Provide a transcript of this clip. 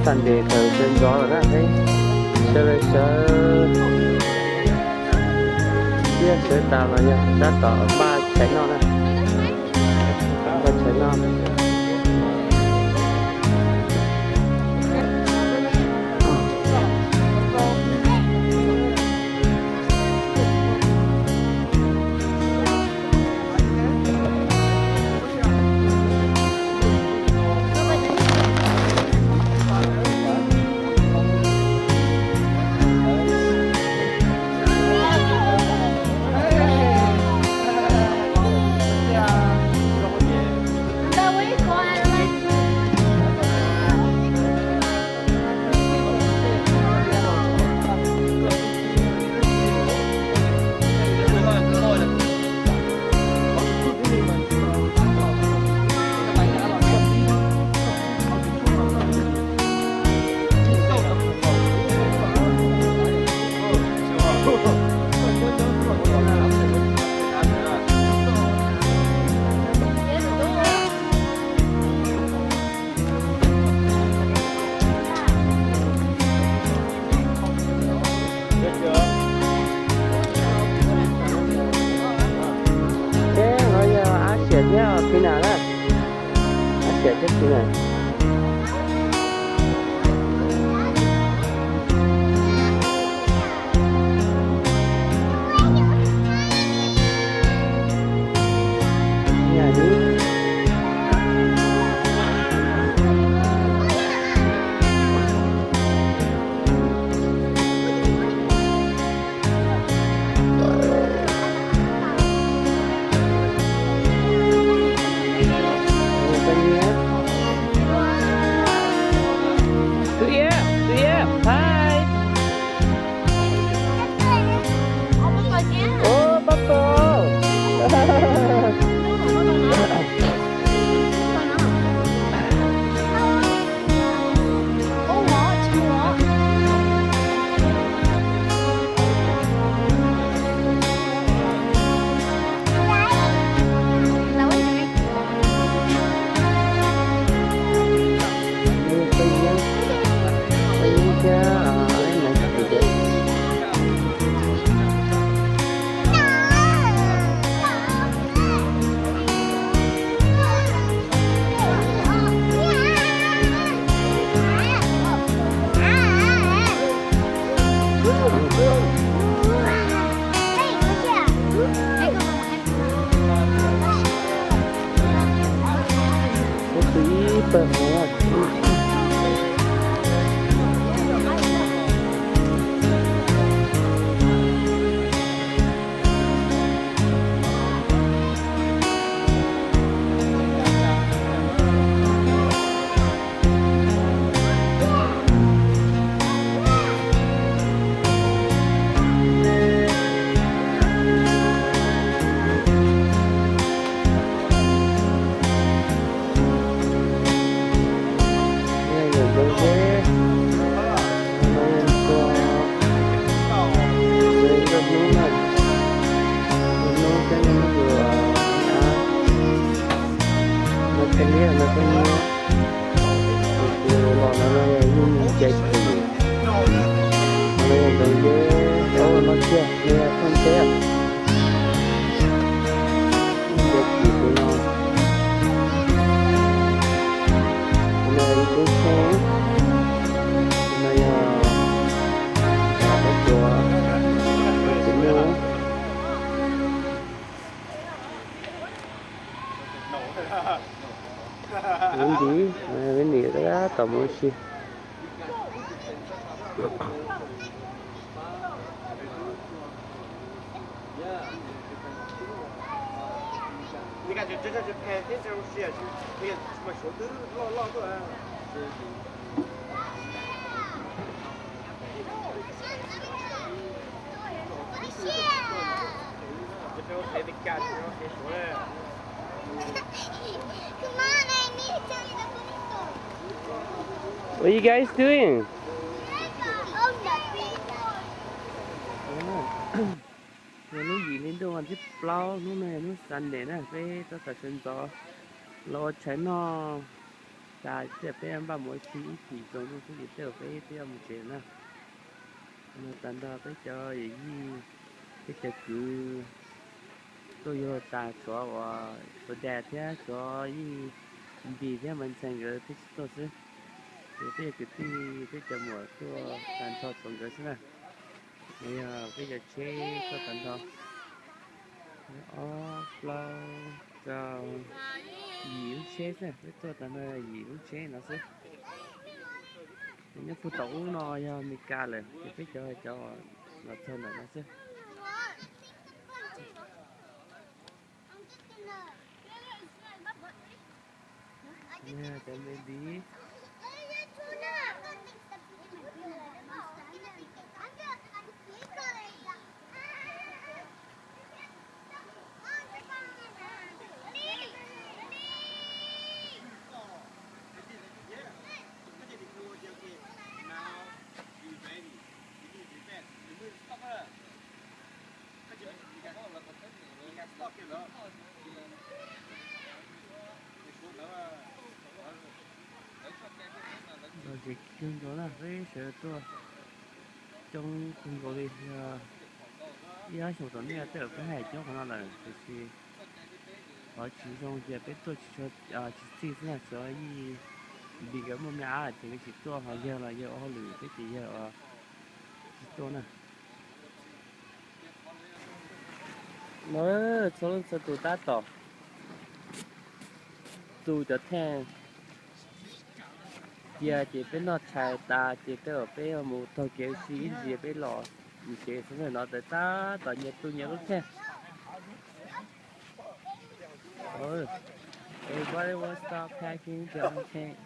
Sunday thaum sawv ntxov lawm na, peb sawv daws sawv, thiab sawv tas los yog tab tom npaj tshais noj na, npaj tshais noj. Ces no yog Ab Siam thiab Phina na. Ab Siam thiab Phina. Tus Iab, tus Iab, hi. Ua, pab pab. Tus ib pawg hov. Los no yeej cai kis, no yog ntoo yeb, no tiag, no yog thooj teb. Cai kis tus no, tus no yog ib tub tshoob, tus no yog tus tuav, tus txiv nug. Ub ntiv, ub ntiv tab tom mus ua si. What are you guys doing? Yog hnub yim hli ntuj vas thib plaub, hnub no yog hnub Sunday na, peb tab tom sawv ntxov los ua tshais noj. Tas tej zaum peb npaj mus ua si ib chim tsaus ntuj xwb ces tej zaum peb twb yuav mus tsev na. No tag nrho peb cov yawm yij, peb cov kwv tuaj yug tas tshuav uas Fo Dais thiab tshuav Yij Npis thiab Mas Ntxhais nkawd thiaj tsis tuaj xwb. Ces peb cov kwv tij peb cov muam tuaj tag nrho tshuav nkawd xwb na. Nws yog peb cov tsheb tuaj tag nrho, ob plaub rau yim lub tsheb xwb, peb tuaj tag nrho yim lub tsheb no xwb. Nyob puag tom ub no yog Mes Kas lawm, ces peb cov cov los txog ntawm no xwb. Cov me div. Ces kawg nkaus na, peb sawv tuaj coob kawg nkaus li. Ib ob xyoos tom ntej tej zaum peb haj coob qhov no lawm, tiam sis qhov tsis zoo ces peb tuaj tsis txhij xwb na, tshuav Yij Npis nkawd muaj me ab ces nkawd tsis tuaj, ho yawg los yawg ua hauj lwm thiab ces yawg tsis tuaj na. No txhua leej txhua tus tab tom tu cov theej cia ces peb noj tshais tas ces tej zaum peb yuav mus taug kev ua si ib ntsis peb los mus tsev xwb na. No tab tom nyias tu nyias lub theej. Everybody will start packing their own tent.